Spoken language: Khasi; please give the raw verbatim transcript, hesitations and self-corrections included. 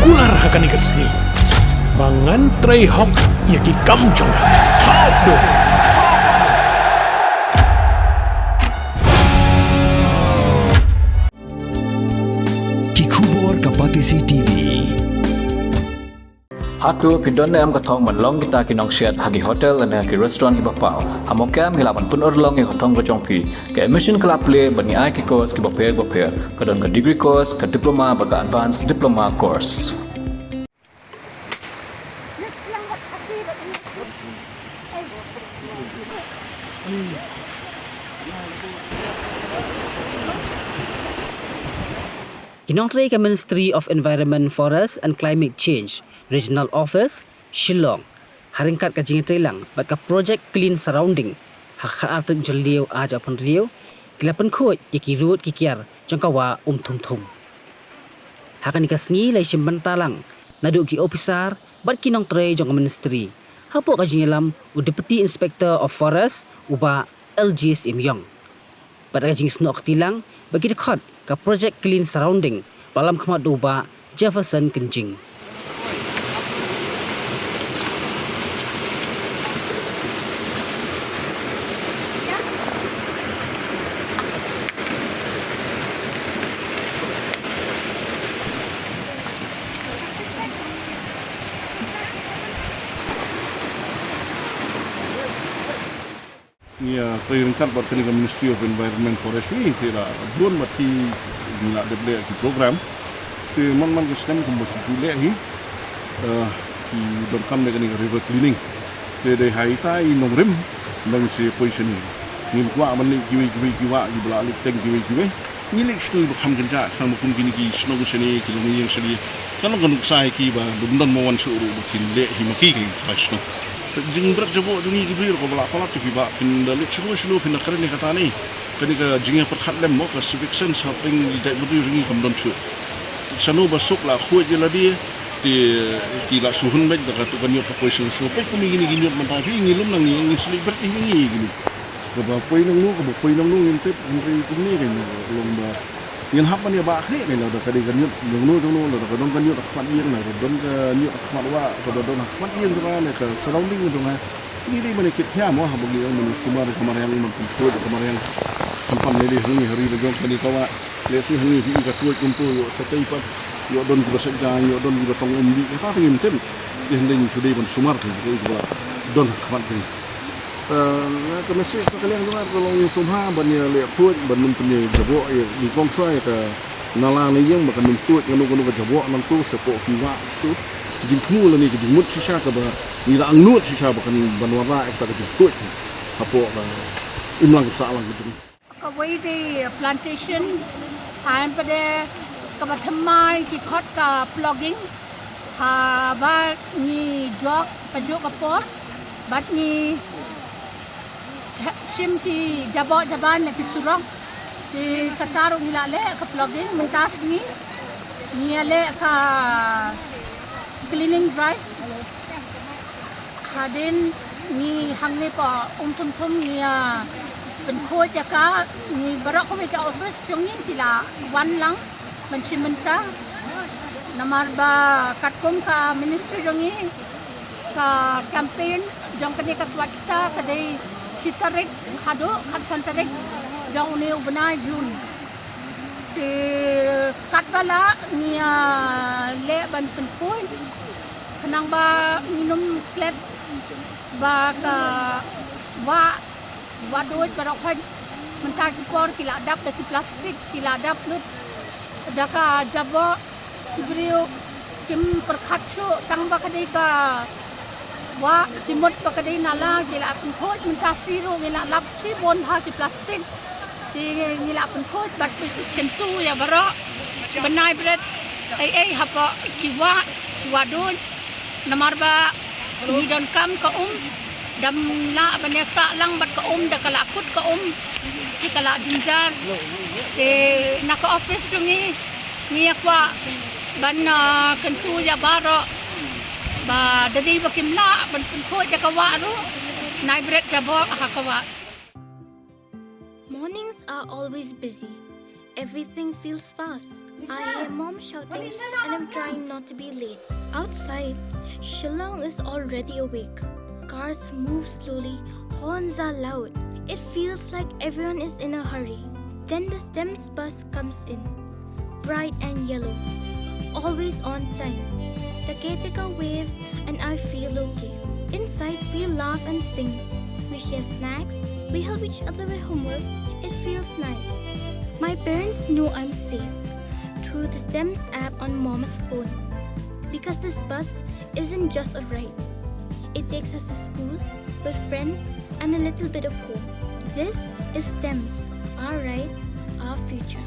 Kular ha kane ka sngi ba ngan trei hok ïa ki kam jong nga. Hap dong. Ki khubor ka Batesi T V. Hato phi don ne em ka thong ban long kita ki nongsiat ha ki hotel ne ha ki restaurant kiba paw? Ha Mawkyrwat ngi lah ban pynurlong ïa ka thong ka jong phi. Ka admission ka la plie bad ngi ai ki course kiba pher ba pher. Ka don ka degree course, ka diploma bad ka advanced diploma course. Ki nongtrei ka Ministry of Environment, Forest and Climate Change, Regional Office, Shillong, ha ryngkat ka jingïatreilang bad ka Project Clean Surrounding, ha ka khatar tarik Jylliew arhajar arphew hynriew, ki la pynkhuid ïa ki rud ki kiar jong ka wah Umthumthum. Ha kane ka sngi la ïashim bynta lang naduh ki ophisar bad ki nongtrei jong ka ministry, hapoh ka jingïalam u Deputy Inspector of Forest, u Bah L G Syiem Ïong. Bad ka jingsnoh kti lang bad ki dkhot ka Project Clean Surrounding, ba la lam khmat da u Bah Jefferson Kynjing. Ngi, ah, trei ryngkat bad kane ka Ministry of Environment, Forestry, te la bun bad ki, ngi la dep leh ki program. Te man man ka snem kumba shu leh hi, eh, ki donkam de kane ka river cleaning. Te dei ha ita i nongrim ban sa poi shane. Ngim kwah ban leh kiwei kiwei ki wah kiba la leh teng kiwei kiwei. Ngi leh sha ki ba kham kynjah, khnang ba kum kine ki shnong shane, ki longïing shane, kan long ka nuksa ïa ki ba ym don mo wan shuh ruh ba kin leh hi ma ki ki ka shnong. Ka jingbret jaboh jong ngi ki briew ruh kaba la palat ïa ki ba phin da leit shano shano phin da kren ïa kata ne. Kane ka jingïapyrkhat lem mo, ka civic sense hapdeng ki jaitbynriew jong ngi kam don shuh. Shano ba suk la khuid ïa lade, te ki la shu hun beit da katu ka ñiut ka poi shano shano. Peit kum kine ki ñiut mynta phi, ngi lum nang ngi, ngi shu leit bret ïa ngi kine. Kaba poi nangno, kaba poi nangno ngim tip, hynrei kumne kein long ba ngin hap ban ïa bah khlieh ne, lada ka dei ka ñiut jongno jongno, lada ka don ka ñiut ha khmat ïing, lada don ka ñiut ha khmat wah, kaba don ha khmat ïing jong nga ne ka surrounding jong nga. Ngi dei ban ïa kit khia mo, haba ngi ong ban sumar ka mariang, ban pynkhuid ka mariang. Khamtam ne dei hangne ha ri la jong kane ka wah. Lehse hangne hi ka tuid kumto, ïoh sa tei pat, ïoh don kiba sait jaiñ, ïoh don kiba tong um dih, kata te ngim tip. Te hynrei ngi shu dei ban sumar ka, ka, ka don ha khmat ka. Eh, ka message na ka liang jong nga ka long sumar ban ïa leh khuid ban ym pynïaid jaboh ïa, nyngkong shuwa ïa ka nala na ïing ba kan ym tuid kano kano ka jaboh nangto shapoh ki wah shato. Jingthmu lane ka jingmut shisha kaba ngi la angnud shisha ba kan ban wanrah ïa kata ka jingkhuid hapoh ka imlang ka sahlang ka jong ngi. Kawei dei plantation, hynrei pat de kaba thymmai ki khot ka plogging. Haba ngi jok kajuh ka por bad ngi shim ki jaboh jaban na ki surok, te kata ruh ngi la leh ka plogging. Mynta sngi ngi ïa leh ka cleaning drive. Hadien ngi hangne pa Umthumthum ngi ïa pynkhuid ïa ka, ngi baroh kawei ka office jong ngi ki la wan lang ban shim bynta. Namar ba katkum ka ministry jong ngi, ka campaign jong kane ka Swachhata ka dei shi tarik haduh khatsan tarik jong une u bnai June. Te katba lah ngi ïa leh ban pynkhuid khnang ba ngin ym klet ba ka wah, wah duid baroh khoit mynta ki por ki la dap da ki plastik, ki la dap lut da ka jaboh. Ki briew kim pyrkhat shuh tang ba ka dei ka wah, ki mut ba ka dei nala, ki la pynkhuid. Mynta sngi ruh ngi la lap shibun ha ki plastik. Te ngi la pynkhuid bad kyntu ïa baroh, bnai bret ei ei hapoh ki wah, ki wah duid. Namar ba ngi donkam ka um, da ym lah ban ïa sah lang bad ka um, da ka la kut ka um, te ka la jynjar. Te na ka office jong ngi, ngi ïa kwah ban, ah, kyntu ïa baroh ba da dei ba kim lah ban pynkhuid ïa ka wah ruh, nai bret jaboh ha ka wah. Mornings are always busy. Everything feels fast. I hear mom shouting and I'm trying not to be late. Outside, Shillong is already awake. Cars move slowly, horns are loud. It feels like everyone is in a hurry. Then the STEMS bus comes in, bright and yellow, always on time. The caretaker waves and I feel okay. Inside, we laugh and sing. We share snacks. We help each other with homework. It feels nice. My parents know I'm safe through the STEMS app on mom's phone. Because this bus isn't just a ride. It takes us to school, with friends, and a little bit of home. This is STEMS, our ride, our future.